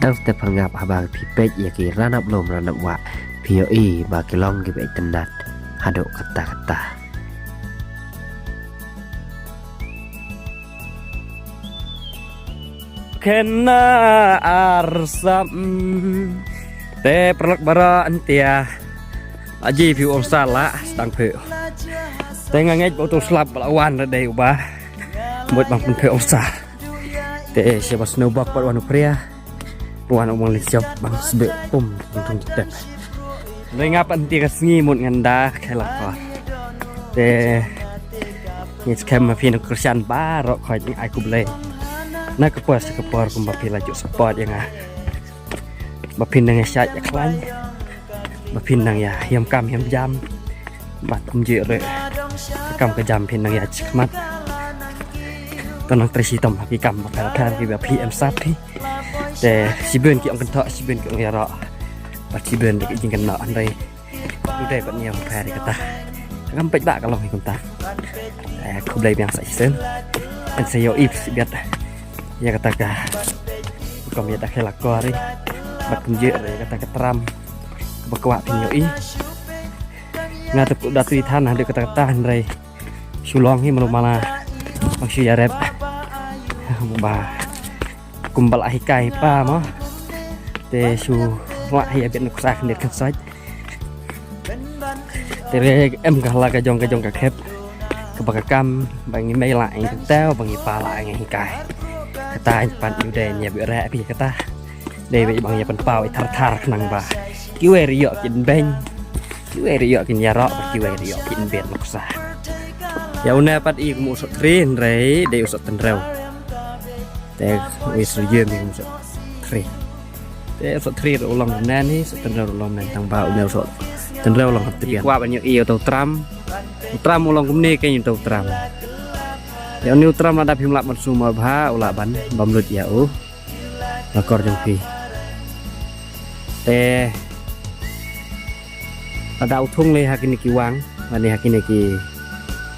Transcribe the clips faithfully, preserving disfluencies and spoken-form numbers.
Tang te pyrngap haba phi peit ïa ki ranap lum ranap wah, phi ïohi ba ki long kiba itynnad haduh katta katta. Kena arsam te paralok baroh, hyntia aji phi ong sa la sdang phi. Te nga ngeit ba uto u slap ba la wan da dei uba mut ban pynphi ong sa. Te shaba snow bok pat wan u phria. Wan u mang lin shop bang sbe pum tung tung tep. Dei nga pat hyntia ka sngi mut ngan da khe la kor. Te ngi skhem ma phi nong kyrshan baroh khoit, ngi ai khublei na ka por sha ka por kumba phi la ju support ïa nga. Ba phin nang ïa shait ïa khlaiñ, ba phin nang ïa hiam kam hiam jam, bad kumjuh ruh ka kam ka jam phin nang ïa shikmat. To nang trei shitom ha ki kam bapher bapher kiba phi em sap phi. Te shibun ki ong kynthoh, shibun ki ong ïaroh, bad shibun ruh ki jingkynnoh, hynrei u dei pat ngi ong pher ïa kata. Ka kam peit ba ka long hi kumta. Eh, khublei biang sa shisien. Ngan sa ïohi biang ïa kata ka, kum ïa kata ka la kor ri, bad kumjuh ïa kata ka tram ba kwah phin ïohi. Nga te da tu i than haduh katta katta, hynrei shu long hi malu mala bang shu ïarep. Ba kumba la hikai pa mo, te shu wah hi a bit nuksa khyndiat khynsoit. Te re em ka la ka jong ka jong ka khep kaba ka kam ba ngi mei la ïa ngi tew, ba ngi pa la ïa ngi hikai. Kata pat ngi dei ngi ïa bit reh phi kata. Dei ba bang ïa pynpaw i thar thar khnang ba kiwei ruh ïoh kin beiñ, kiwei ruh ïoh kin ïaroh, kiwei ruh ïoh kin bit nuksa. Ïa une pat i kum u soh thri, hynrei dei u soh tynrew. Te u soh ïem i kum u soh thri. Te u soh thri ruh u long kumne, i soh tynrew ruh u long kumne, tang ba une u soh tynrew u long hap tbian. Kwah ban ïohi ïa uto u tram. U tram u long kumne, kein uto u tram. Ïa une u tram lada phim lah ban sumar bha, u lah ban bam lut ïa u la kor jong phi. Te lada u thung lei ha kine ki wang lane ha kine ki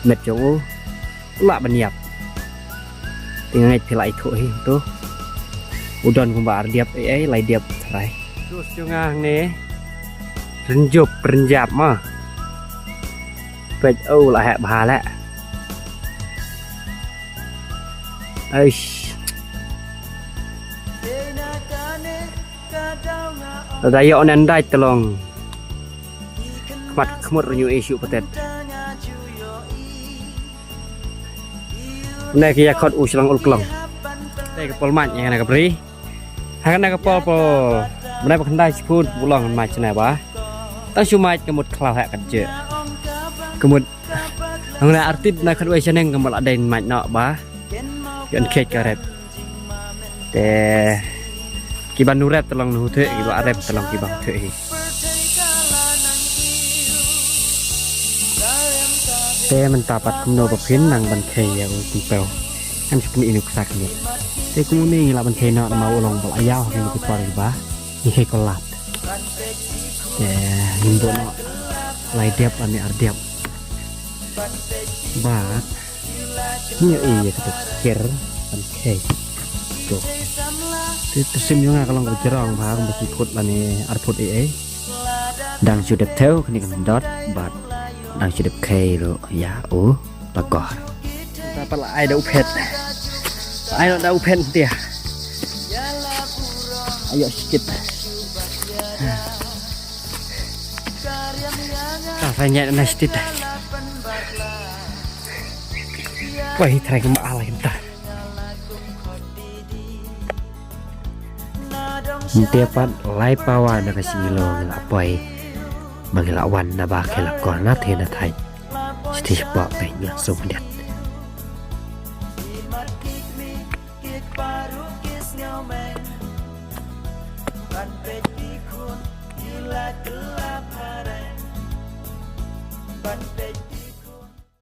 met jong u, u lah ban ïap. Te nga ngeit phi lah ithuh hi to. U don kumba ar diap, eh, eh, lai diap trai. Tus jong nga hangne rynjup rynjap ma. Peit, u la heh bha leh. Aish. Lada ïoh nendait te long khmat khmut ruh ngi ïohi shuh patet. Une ki ïa khot u shlang ul klong. Te ka pol mait ïa kane ka bri. Ha kane ka pol pol. Bnai ba khyndai shiphew u long mait shane ba. Tang shu mait ka mut khlaw heh kat jeh. Ka mut hangne artip na khatwei shaneng ka mut la dei mait noh ba. Ïoh khie ka rep. Te kiba nu rep te long nu thuh, kiba rep te long kiba thuh hi. Te mynta pat kumno ba phin nang ban khei ïa u tympew. Ngan shu pyni ïa u ksa kane. Te kumne ngi lah ban khei noh namar u long ba la ïaw ha kine ki por kiba ngi khei ko lad. Te ngin buh noh lai dep lane ar dep. Bad ngi ïohi ïa kata ka ker ban khei. To. Te, te sim jong nga ka long kaba jrong bha, kumba shi phut lane ar phut ei ei. Dang shu dep thew kane ka myndot bad dang shu dep khei ruh ïa u la kor. Ta pat la ai da u phet. Ai da u phet hyntia. Ai ïoh shi kit. Ta sa ñiah na shi kit. Poi trai ka ma ala kita. Nte pat lai pawa na ka singilo ngi la poi. Ba ngi la wan naba khei la kor na the na thait. Siti pa pe ngi la sum diat.